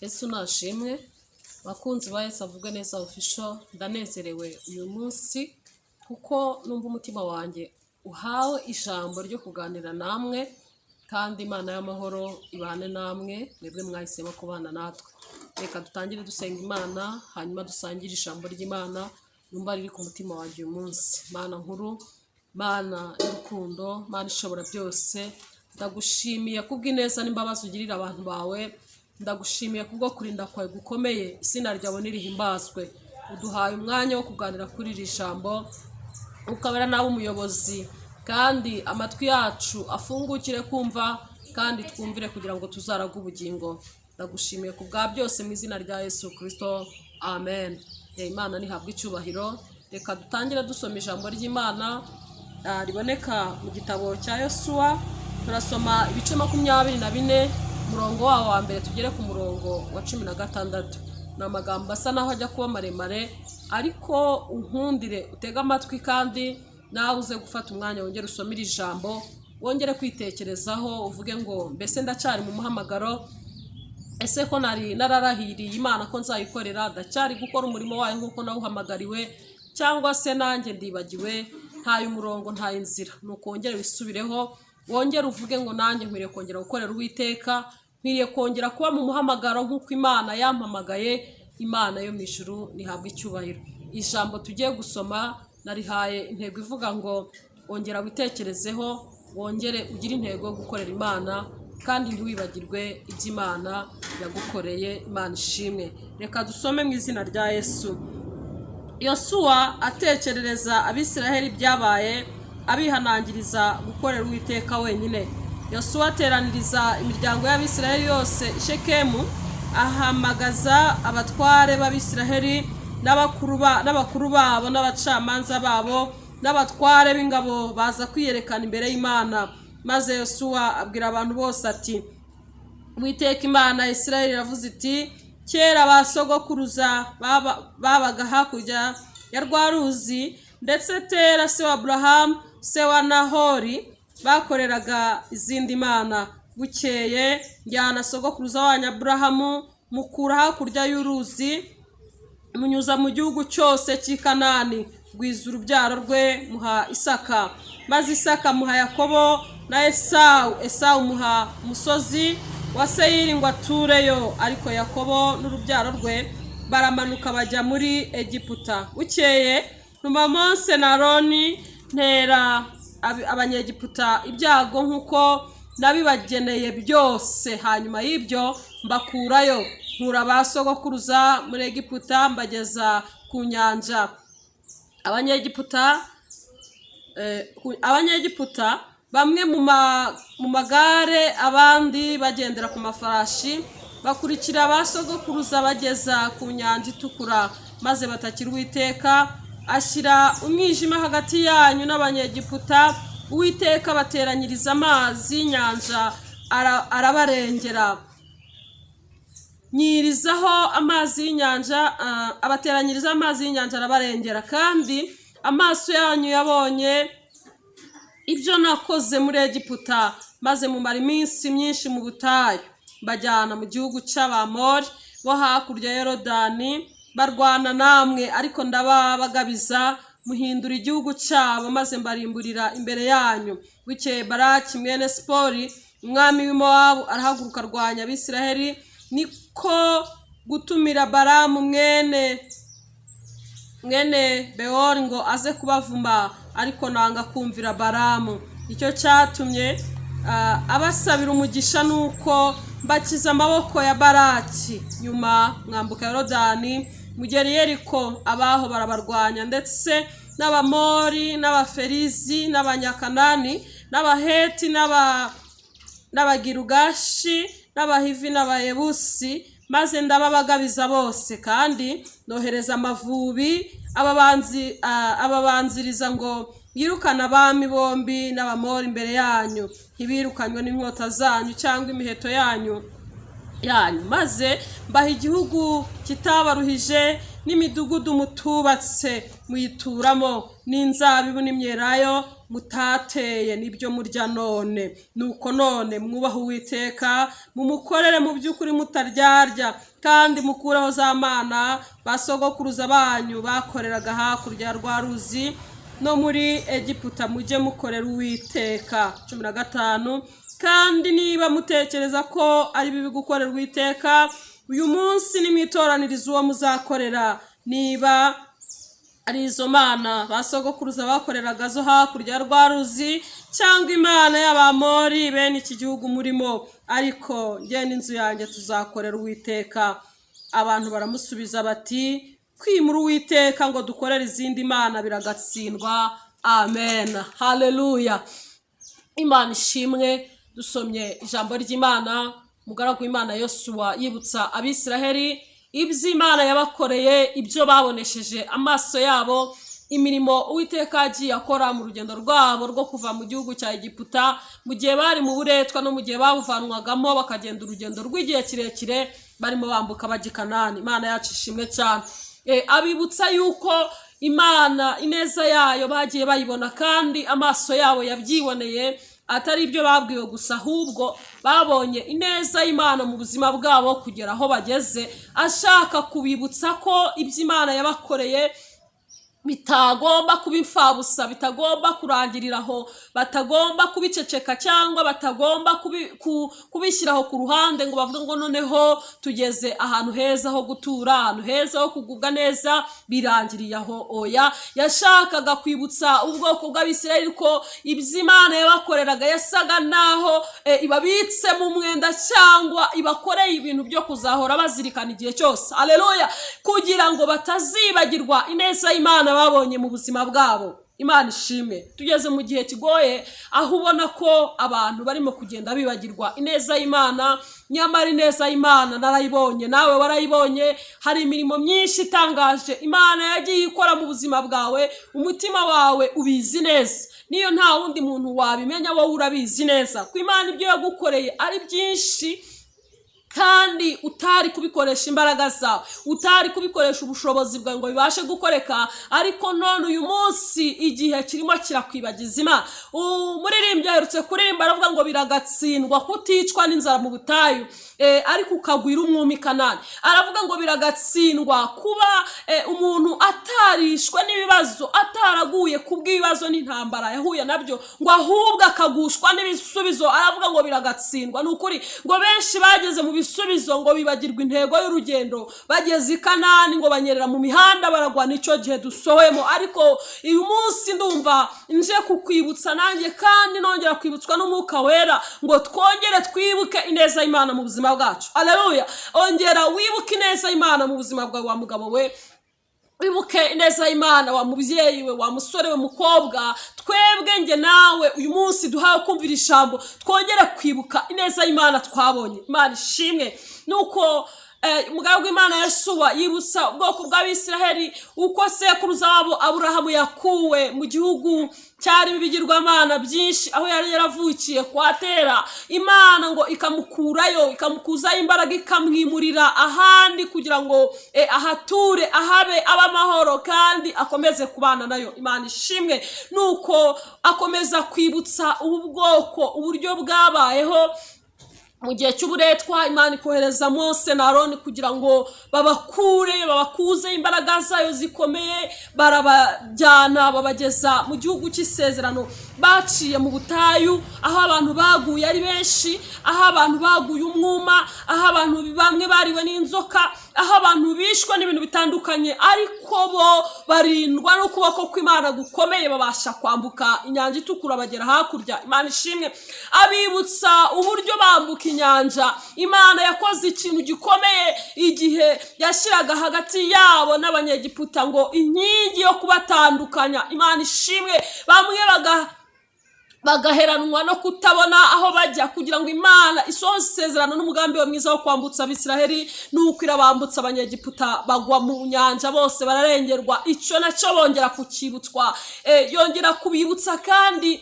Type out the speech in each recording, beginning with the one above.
Yesu nashimwe. Bakunzi ba Yesu Avuge Neza Official, ndanezerewe uyu munsi kuko numva umutima wanjye uhawe ijambo ryo kuganira namwe, kandi Imana y'amahoro ibane namwe mwebwe mwahisemo kubana natwe. Reka dutangire dusenga Imana, hanyuma dusangire ijambo ry'Imana numva riri ku mutima wanjye uyu munsi. Mana nkuru, Mana y'urukundo, Mana ishobora byose, ndagushimiye kubw'ineza n'imbabazi ugirira abantu bawe. Ndagushimiye kubwo kurinda kwawe gukomeye. Izina ryawe nirihimbazwe. Uduhaye umwanya wo kuganira kuri iri jambo, ukabera nawe umuyobozi, kandi amatwi yacu afungukire kumva kandi twumvire kugira ngo tuzarage ubugingo. Ndagushimiye ku bwa byose mu izina rya Yesu Kirisito, amen. Imana nihabwe icyubahiro. Reka dutangire dusoma ijambo ry'Imana riboneka mu gitabo cya Yosuwa. Turasoma ibice 24, umurongo wawo wa mbere tugere ku murongo wa 16. Ni amagambo asa naho ajya kuba maremare, ariko unkundire utege amatwi, kandi nawe uze gufata umwanya wongere usome iri jambo, wongere kwitekerezaho, uvuge ngo: "Mbese ndacyari mu muhamagaro? Ese ko nari nararahiriye Imana ko nzayikorera, ndacyari gukora umurimo wayo nk'uko nawuhamagariwe, cyangwa se nanjye ndibagiwe, ntaye umurongo, ntaye inzira?" Nuko wongere wisubireho, wongere uvuge ngo: "Nanjye nkwiriye kongera gukorera Uwiteka, nkwiriye kongera kuba mu muhamagaro nk'uko Imana yampamagaye." Imana yo mu ijuru ntihabwe icyubahiro. Ijambo tugiye gusoma narihaye intego ivuga ngo: "Wongera witekerezeho, wongere ugire intego yo gukorera Imana, kandi ntiwibagirwe ibyo Imana yagukoreye." Imana ishimwe. Reka dusome mu izina rya Yesu. Yosuwa atekerereza Abisiraheli ibyabaye, abihanangiriza gukorera Uwiteka wenyine. Yosuwa ateraniriza imiryango y'Abisiraheli yose i Shekemu, ahamagaza abatware b'Abisiraheli n'abakuru babo n'abacamanza babo n'abatware b'ingabo, baza kwiyerekana imbere y'Imana. Maze Yosuwa abwira abantu bose ati: "Uwiteka Imana ya Isirayeli iravuze iti: 'Kera ba sogokuruza babaga hakurya ya rwa ruzi, ndetse Tera se wa Aburahamu, se wa Nahori, bakoreraga izindi mana. Bukeye njyana sogokuruza wanyu Aburahamu, mukura hakurya y'uruzi, munyuza mu gihugu cyose cy'i Kanani, gwiza urubyaro rwe, muha Isaka. Maze Isaka muha Yakobo na Esawu. Esawu muha umusozi wa Seyiri ngo atureyo, ariko Yakobo n'urubyaro rwe baramanuka bajya muri Egiputa. Bukeye ntuma Mose na Aroni, ntera Abanyegiputa ibyago nk'uko nabibageneye byose. Hanyuma y'ibyo mbakurayo, nkura ba sogokuruza muri Egiputa, mbageza ku nyanja. Abanyegiputa bamwe mu magare, abandi bagendera ku mafarashi, bakurikira ba sogokuruza bageza ku Nyanja Itukura. Maze batakira Uwiteka, ashyira umwijima hagati yanyu n'Abanyegiputa. Uwiteka abateranyiriza amazi y'inyanja, arabarengera. Nyirizaho amazi y'inyanja, abateranyiriza amazi y'inyanja, arabarengera. Kandi amaso yanyu yabonye ibyo nakoze muri Egiputa. Maze mumara iminsi myinshi mu butayu. Mbajyana mu gihugu cy'Abamori bo hakurya ya Yorodani, barwana namwe, ariko ndababagabiza, muhindura igihugu cyabo, maze mbarimburira imbere yanyu. Bukeye Baraki mwene Sipori, umwami w'i Mowabu, arahaguruka arwanya Abisiraheli. Niko gutumira Baramu mwene Bewori ngo aze kubavuma, ariko nanga kumvira Baramu. Icyo cyatumye abasabira umugisha, nuko mbakiza amaboko ya Baraki. Nyuma mwambuka Yorodani, mugera i Yeriko. Abaho barabarwanya, ndetse n'Abamori n'Abaferizi n'Abanyakanani n'Abaheti n'Abagirugashi n'Abahivi n'Abayebusi, maze ndababagabiza bose. Kandi nohereza amavubi ababanziriza ngo yirukane abami bombi n'Abamori imbere yanyu. Ntibirukanywe n'inkota zanyu cyangwa imiheto yanyu. Maze mbaha igihugu kitabaruhije, n'imidugudu mutubatse muyituramo, n'inzabibu n'imyelayo." Mutateye nibyo murya none. Nuko none mwubahe Uwiteka, mumukorere mu by'ukuri mutaryarya, kandi mukureho za mana ba sogokuruza banyu bakoreraga hakurya rwa ruzi no muri Egiputa, mujye mukorera Uwiteka. 15. Kandi niba mutekereza ko ari bibi gukorera Uwiteka, uyu munsi nimwitoraniriza uwo muzakorera, niba ari izo mana ba sogokuruza bakoreraga zo hakurya rwa ruzi, cyangwa imana y'Abamori bene iki gihugu murimo. Ariko njye n'inzu yanjye tuzakorera Uwiteka. Abantu baramusubiza bati: "Kwimura Uwiteka ngo dukorere izindi mana biragatsindwa." Amen, haleluya, Imana ishimwe. Dusomye ijambo ry'Imana, umugaragu w'Imana Yosuwa yibutsa Abisiraheli iby'Imana yabakoreye, ibyo babonesheje amaso yabo, imirimo Uwiteka yagiye akora mu rugendo rwabo rwo kuva mu gihugu cya Egiputa, mu gihe bari mu buretwa no mu gihe babuvanwagamo, bakagenda urugendo rw'igihe kirekire barimo bambuka bajya i Kanani. Imana yacu ishimwe cyane. Abibutsa yuko Imana ineza yayo bagiye bayibona, kandi amaso yabo yabyiboneye, atari ibyo babwiwe gusa, ahubwo babonye ineza y'Imana mu buzima bwabo kugera aho bageze. Ashaka kubibutsa ko ibyo Imana yabakoreye bitagomba kuba imfabusa, bitagomba kurangirira aho, batagomba kubiceceka cyangwa batagomba kubishyiraho ku ruhande ngo bavuge ngo noneho tugeze ahantu heza ho gutura, ahantu heza ho kugubwa neza, birangiriye aho. Oya, yashakaga kwibutsa ubwoko bw'Abisirayeli ko ibyo Imana yabakoreraga yasaga naho ibabitse mu mwenda cyangwa ibakoreye ibintu byo kuzahora bazirikana igihe cyose, aleluya, kugira ngo batazibagirwa ineza y'Imana babonye mu buzima bwabo. Imana ishimwe. Tugeze mu gihe kigoye, aho ubona ko abantu barimo kugenda bibagirwa ineza y'Imana. Nyamara ineza y'Imana narayibonye, nawe warayibonye. Hari imirimo myinshi itangaje Imana yagiye ikora mu buzima bwawe, umutima wawe ubizi neza. Niyo nta wundi muntu wabimenya, wowe urabizi neza ko Imana ibyo yagukoreye ari byinshi, kandi utari kubikoresha imbaraga zawe, utari kubikoresha ubushobozi bwawe ngo bibashe gukoreka. Ariko none uyu munsi igihe kirimo kirakwibagiza Imana. Umuririmbyi aherutse kuririmba, aravuga ngo biragatsindwa kuticwa n'inzara mu butayu, ariko ukagwira umwumi Kanani. Aravuga ngo biragatsindwa kuba umuntu atarishwe n'ibibazo, ataraguye kubw'ibibazo n'intambara yahuye nabyo, ngo ahubwo akagushwa n'ibisubizo. Aravuga ngo biragatsindwa. Ni ukuri, ngo benshi bageze mu bisubizo ngo bibagirwa intego y'urugendo, bageze i Kanani ngo banyerera mu mihanda baragwa. Nicyo gihe dusohoyemo. Ariko uyu munsi ndumva nje kukwibutsa nanjye, kandi nongera kwibutswa n'Umwuka Wera, ngo twongere twibuke ineza y'Imana mu buzima bwacu. Aleluya. Ongera wibuke ineza y'Imana mu buzima bwawe, wa mugabo we. Wibuke ineza y'Imana, wa mubyeyi we, wa musore we, mukobwa. Twebwe, nge nawe, uyu munsi duhawe kumvira ijambo, twongere kwibuka ineza y'Imana twabonye. Imana ishimwe. Nuko umugaragu w'Imana Yosuwa yibutsa ubwoko bw'Abisiraheli uko sekuruza wabo Aburahamu yakuwe mu gihugu cyarimo ibigirwamana byinshi, aho yari yaravukiye kwa Tera, Imana ngo ikamukurayo, ikamukuzayo imbaraga, ikamwimurira ahandi kugira ngo ahature, ahabe, abe amahoro kandi akomeze kubana nayo. Imana ishimwe. Nuko akomeza kwibutsa ubu bwoko uburyo bwabayeho mu gihe cy'uburetwa, Imana ikohereza Mose na Aroni kugira ngo babakure, babakuze imbaraga zayo zikomeye, barabajyana, babageza mu gihugu cy'isezerano. Baciye mu butayu, aho abantu baguye ari benshi, aho abantu baguye umwuma, aho abantu bamwe bariwe n'inzoka, aho abantu bishwe n'ibintu bitandukanye, ariko bo barindwa n'ukuboko kw'Imana gukomeye, babasha kwambuka Inyanja Itukura, bagera hakurya. Imana ishimwe. Abibutsa uburyo bambuka inyanja, Imana yakoze ikintu gikomeye igihe yashyiraga hagati yabo n'Abanyegiputa ngo inkingi yo kubatandukanya. Imana ishimwe. Bamwe bagaheranwa no kutabona aho bajya, kugira ngo Imana isohoze isezerano n'umugambi we mwiza wo kwambutsa Abisiraheli. Nuko irabambutsa, Abanyegiputa bagwa mu nyanja, bose bararengerwa. Icyo nacyo bongera kukibutswa. Yongera kubibutsa kandi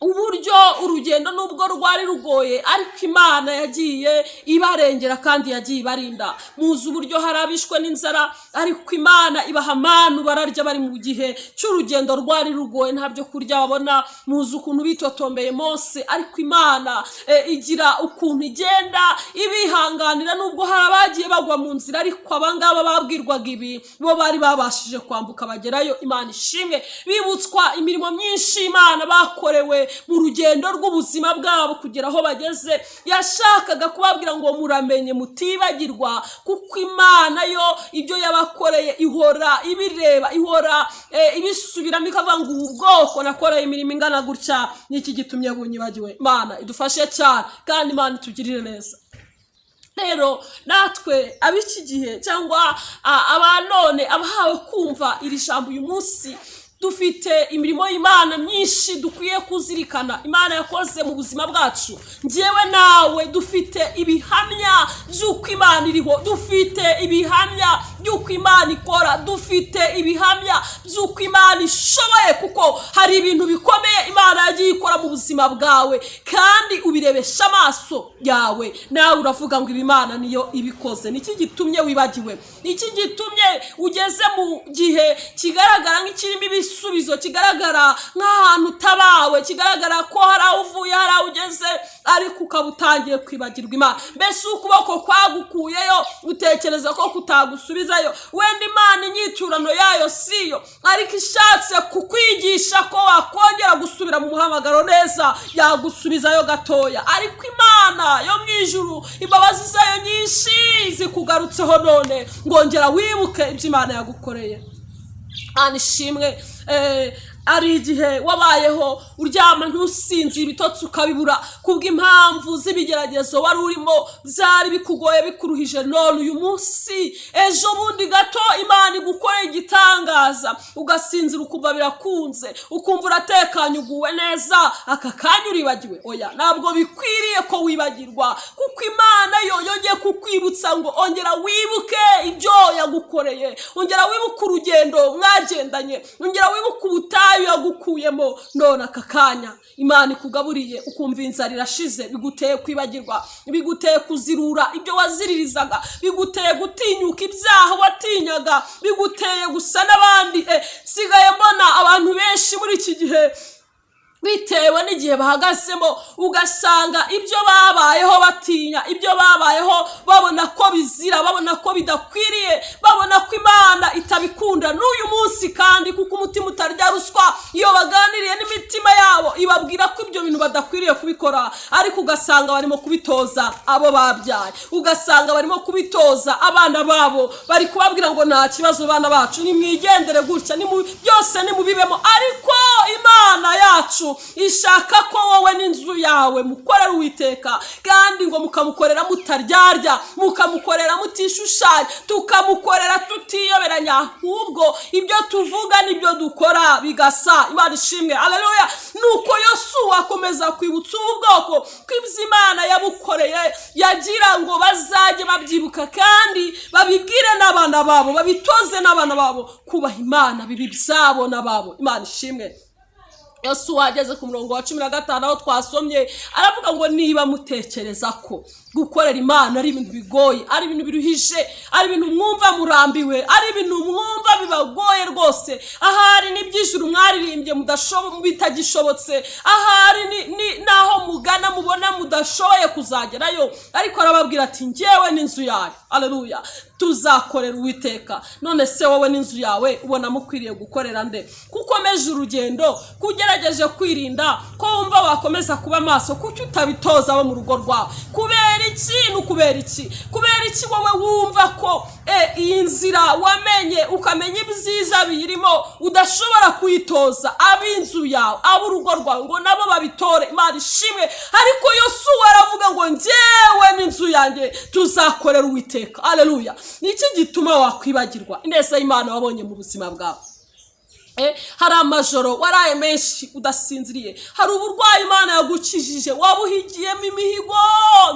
Uburyo urugendo nubwo rwari rugoye, ariko Imana yagiye ibarengera kandi yagiye ibarinda. Muzi uburyo hari abishwe n'inzara, ariko Imana ibaha amanu bararya bari mu gihe cy'urugendo rwari rugoye, nta byo kurya babona. Muzi ukuntu bitotombeye Mose, ariko Imana igira ukuntu igenda ibihanganira, nubwo hari abagiye bagwa mu nzira, ariko abangaba babwirwaga ibi bo bari babashije kwambuka bagerayo. Imana ishimwe. Bibutswa imirimo myinshi Imana bakorewe mu rugendo rw'ubuzima bwabo kugera aho bageze. Yashakaga kubabwira ngo muramenye mutibagirwa, kuko Imana yo ibyo yabakoreye ihora ibireba, ihora ibisubiramo, ikavuga ngo ubu bwoko nakoreye imirimo ingana gutya, niki gitumye bunyibagiwe? Imana idufashe cyane kandi Imana itugirire neza. Rero natwe ab'iki gihe cyangwa aba none, abahawe kumva iri jambo uyu munsi, dufite imirimo y'Imana myinshi dukwiye kuzirikana Imana yakoze mu buzima bwacu. Njyewe nawe dufite ibihamya by'uko Imana iriho, dufite ibihamya by'uko Imana ikora, dufite ibihamya by'uko Imana ishoboye, kuko hari ibintu bikomeye Imana yagiye ikora mu buzima bwawe kandi ubirebesha amaso yawe, nawe uravuga ngo ibi Imana niyo ibikoze. Niki gitumye wibagiwe? Niki gitumye ugeze mu gihe kigaragara nk'ikirimo ibisubizo, kigaragara nk'ahantu utabawe, kigaragara ko hari aho uvuye, hari aho ugeze, ariko ukaba utangiye kwibagirwa Imana? Mbese ukuboko kwagukuyeyo utekereza ko kutagusubizayo? Wenda Imana inyiturano yayo siyo, ariko ishatse kukwigisha ko wakongera gusubira mu muhamagaro neza, yagusubizayo gatoya. Ariko Imana yo mu ijuru, imbabazi zayo nyinshi zikugarutseho none, ngongera wibuke ibyo Imana yagukoreye. Imana ishimwe. Ari igihe wabayeho uryama ntusinzire, ibitotsi ukabibura kubw'impamvu z'ibigeragezo wari urimo, byari bikugoye, bikuruhije. None uyu munsi, ejo bundi gato, Imana igukoreye igitangaza, ugasinzira ukumva birakunze, ukumva uratekanye, uguwe neza, aka kanya uribagiwe. Oya, ntabwo bikwiriye ko wibagirwa, kuko Imana yo yongeye kukwibutsa ngo ongera wibuke ibyo yagukoreye, ongera wibuke urugendo mwagendanye, ongera wibuke ubutayu yagukuyemo. None aka kanya Imana ikugaburiye ukumva inzara irashize, biguteye kwibagirwa, biguteye kuzirura ibyo waziririzaga, biguteye gutinyuka ibyaha watinyaga, biguteye gusa n'abandi. Nsigaye mbona abantu benshi muri iki gihe, bitewe n'igihe bahagazemo, ugasanga ibyo babayeho batinya, ibyo babayeho babona ko bizira, babona ko bidakwiriye, babona ko Imana itabikunda, n'uyu munsi kandi, kuko umutima utarya ruswa, iyo baganiriye n'imitima yabo ibabwira ko ibyo bintu badakwiriye kubikora, ariko ugasanga barimo kubitoza abo babyaye, ugasanga barimo kubitoza abana babo, bari kubabwira ngo nta kibazo bana bacu, nimwigendere gutya, byose nimubibemo. Ariko Imana yacu ishaka ko wowe n'inzu yawe mukorera Uwiteka, kandi ngo mukamukorera mutaryarya, mukamukorera mutishushanya, tukamukorera tutiyoberanya, ahubwo ibyo tuvuga n'ibyo dukora bigasa. Imana ishimwe, aleluya. Nuko Yosuwa akomeza kwibutsa ubu bwoko ko ibyo Imana yabukoreye yagira ngo bazajye babyibuka kandi babibwire n'abana babo, babitoze n'abana babo kubaha Imana, bibi byabo n'ababo. Imana ishimwe. Yosuwa ageze ku murongo wa 15 aho twasomye, aravuga ngo niba mutekereza ko gukorera Imana ari ibintu bigoye, ari ibintu biruhije, ari ibintu mwumva murambiwe, ari ibintu mwumva bibagoye rwose, ahari n'iby'ijuru mwaririmbye bitagishobotse, ahari n'aho mugana mubona mudashoboye kuzagerayo, ariko arababwira ati njyewe n'inzu yawe, aleluya, tuzakorera Uwiteka. None se wowe n'inzu yawe ubona mukwiriye gukorera nde? Kuko ukomeje urugendo, ko ugerageje kwirinda, ko wumva wakomeza kuba maso, kuki utabitoza abo mu rugo rwawe? Kubera iki? Ni ukubera iki? Kubera iki wowe wumva ko iyi nzira wamenye, ukamenya ibyiza biyirimo, udashobora kuyitoza ab'inzu yawe, ab'urugo rwawe, ngo nabo babitore? Imana ishimwe. Ariko Yosuwa aravuga ngo njyewe n'inzu yanjye tuzakorera Uwiteka, aleluya. Ni iki gituma wakwibagirwa ineza y'Imana wabonye mu buzima bwawe? Hari amajoro waraye menshi udasinziriye. Hari uburwayi Imana yagukijije, wabuhigiyemo imihigo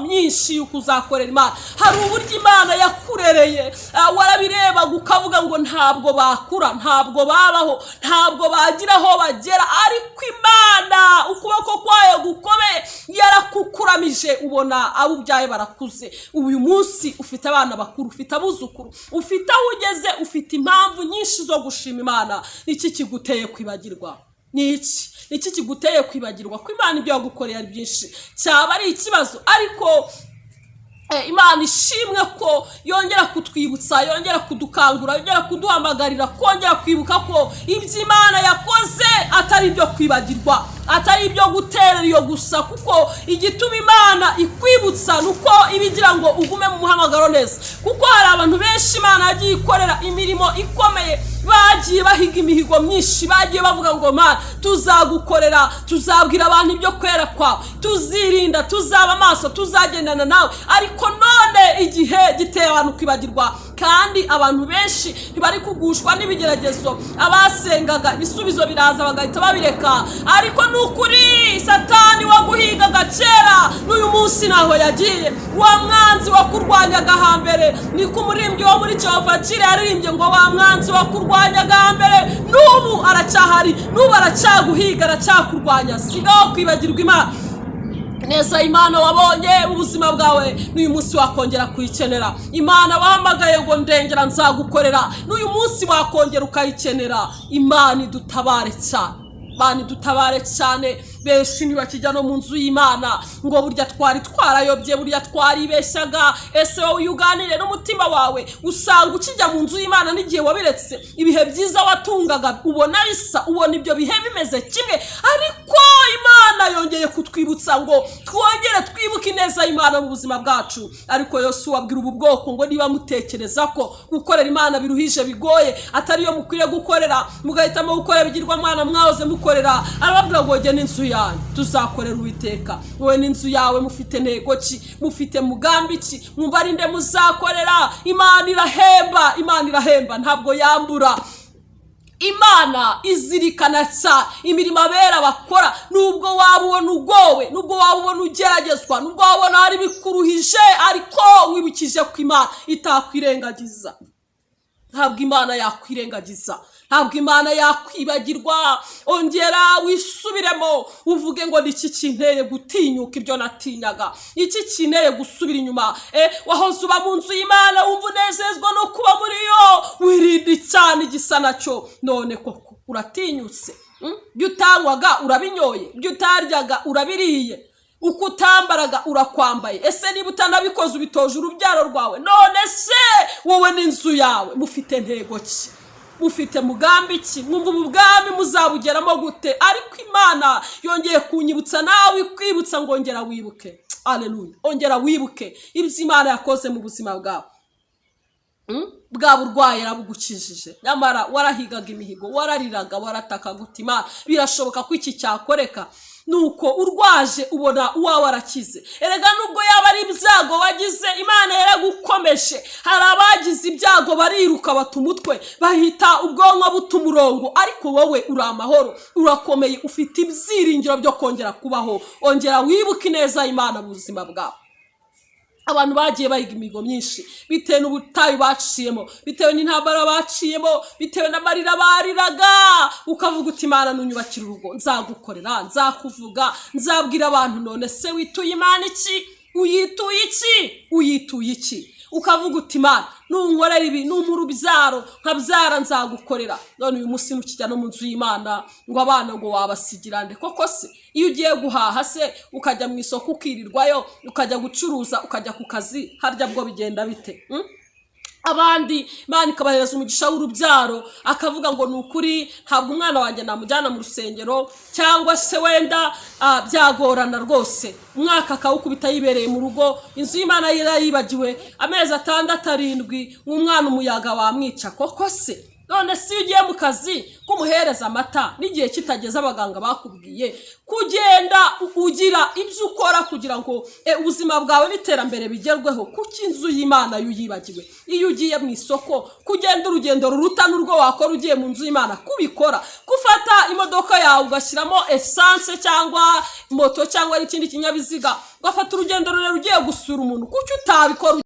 myinshi y'uko uzakorera Imana. Hari uburyo Imana yakurereye, warabirebaga ukavuga ngo ntabwo bakura, ntabwo babaho, ntabwo bagira aho bagera, ariko Imana ukuboko kwayo gukomeye yarakukuramije, ubona abo ubyaye barakuze. Uyu munsi ufite abana bakuru, ufite abuzukuru, ufite aho ugeze, ufite impamvu nyinshi zo gushima Imana. Iki kiguteye kwibagirwa ni iki? Ni iki kiguteye kwibagirwa ko Imana ibyo yagukoreye ari byinshi? Cyaba ari ikibazo, ariko Imana ishimwe ko yongera kutwibutsa, yongera kudukangura, yongera kuduhamagarira kongera kwibuka ko ibyo Imana yakoze atari ibyo kwibagirwa, atari ibyo guterera iyo gusa, kuko igituma Imana ikwibutsa ni uko iba igira ngo ugume mu muhamagaro neza. Kuko hari abantu benshi Imana yagiye ikorera imirimo ikomeye, bagiye bahiga imihigo myinshi, bagiye bavuga ngo: "Mana, tuzagukorera, tuzabwira abantu ibyo kwera kwawe, tuzirinda, tuzaba amaso, tuzagendana nawe." Ariko none igihe giteye abantu kwibagirwa, kandi abantu benshi ntibari kugushwa n'ibigeragezo. Abasengaga ibisubizo biraza bagahita babireka, ariko ni ukuri Satani waguhigaga kera n'uyu munsi ntaho yagiye. Wa mwanzi wakurwanyaga hambere, niko umuririmbyi wo muri Jehova Jireh yaririmbye ngo: "Wa mwanzi wakurwanyaga hambere n'ubu aracyahari, n'ubu aracyaguhiga, aracyakurwanya." Sigaho kwibagirwa Imana. Neza Imana wabonye mu buzima bwawe, n'uyu munsi wakongera kuyikenera. Imana wahamagaye ngo: "Ndengera, nzagukorera," n'uyu munsi wakongera ukayikenera. Imana idutabare cyane, Imana idutabare cyane. Benshi ntibakijya no mu nzu y'Imana, ngo burya twari twarayobye, burya twaribeshyaga. Ese wowe iyo uganiriye n'umutima wawe, usanga ukijya mu nzu y'Imana n'igihe wabiretse? Ibihe byiza watungaga ubona bisa, ubona ibyo bihe bimeze kimwe? Ariko Imana yongeye kutwibutsa ngo twongere twibuke ineza y'Imana mu buzima bwacu. Ariko Yosuwa abwira ubu bwoko ngo: "Niba mutekereza ko gukorera Imana biruhije, bigoye, atari yo mukwiriye gukorera, mugahitamo gukorera ibigirwamana mwahoze mukorera," arababwira ngo: "Wowe n'inzu yanyu tuzakorera Uwiteka." Wowe n'inzu yawe mufite ntego ki? Mufite mugambi ki? Mwumva ari nde muzakorera? Imana irahemba, Imana irahemba, ntabwo yambura. Imana izirikana cyane imirimo abera bakora. Nubwo waba ubona ugowe, nubwo waba ubona ugeragezwa, nubwo waba ubona hari ibikuruhije, ariko wibukije ko Imana itakwirengagiza. Ntabwo Imana yakwirengagiza, ntabwo Imana yakwibagirwa. Ongera wisubiremo, uvuge ngo: "Niki kinteye gutinyuka ibyo natinyaga? Iki kinteye gusubira inyuma?" Wahoze uba mu nzu y'Imana, wumva unezezwa no kuba muri yo, wirinda cyane igisa nacyo. None koko uratinyutse? Ibyo utanywaga urabinyoye, ibyo utaryaga urabiriye, uko utambaraga urakwambaye. Ese niba utanabikoze, ubitoje urubyaro rwawe? None se wowe n'inzu yawe mufite ntego ki? Mufite mugambi ki? Mwumva ubu bwami muzabugeramo gute? Ariko Imana yongeye kunyibutsa, nawe ikwibutsa ngo ongera wibuke. Aleluya! Ongera wibuke ibyo Imana yakoze mu buzima bwawe. Bwa burwayi yarabugukijije, nyamara warahigaga imihigo, warariraga, waratakaga uti: "Imana, birashoboka ko iki cyakoreka?" Nuko urwaje ubona uwawe arakize. Erega nubwo yaba ari ibyago wagize, Imana yaragukomeje. Hari abagize ibyago bariruka, bata umutwe, bahita ubwonko buta umurongo, ariko wowe uri amahoro, urakomeye, ufite ibyiringiro byo kongera kubaho. Ongera wibuke ineza Imana mu buzima bwawe. Abantu bagiye bahiga imihigo myinshi bitewe n'ubutayu baciyemo, bitewe n'intambara baciyemo, bitewe n'amarira bariraga, ukavuga uti: "Imana, nunyubakira urugo nzagukorera, nzakuvuga, nzabwira abantu." None se wituye Imana iki? Uyituye iki? Uyituye iki? Ukavuga uti: "Imana, nunkorera ibi, numpa urubyaro nkabyara, nzagukorera." None uyu munsi ntukijya no mu nzu y'Imana, ngo abana ngo wabasigira nde koko? Se iyo ugiye guhaha, se ukajya mu isoko ukirirwayo, ukajya gucuruza, ukajya ku kazi, harya bwo bigenda bite? Abandi Imana ikabahereza umugisha w'urubyaro, akavuga ngo: "Ni ukuri ntabwo umwana wanjye namujyana mu rusengero, cyangwa se wenda byagorana rwose." Umwaka akawukubita yibereye mu rugo, inzu y'Imana yarayibagiwe. Amezi 6, 7, umwana umuyaga wamwica koko se? None si iyo ugiye mu kazi kumuhereza amata n'igihe kitageze, abaganga bakubwiye kugenda, ugira ibyo ukora kugira ngo ubuzima bwawe n'iterambere bigerweho, kuki inzu y'Imana yo uyibagiwe? Iyo ugiye mu isoko, kugenda urugendo ruruta n'urwo wakora ugiye mu nzu y'Imana, kubikora, gufata imodoka yawe ugashyiramo essence, cyangwa moto, cyangwa n'ikindi kinyabiziga, ugafata urugendo rurerure ugiye gusura umuntu, kuki utabikora?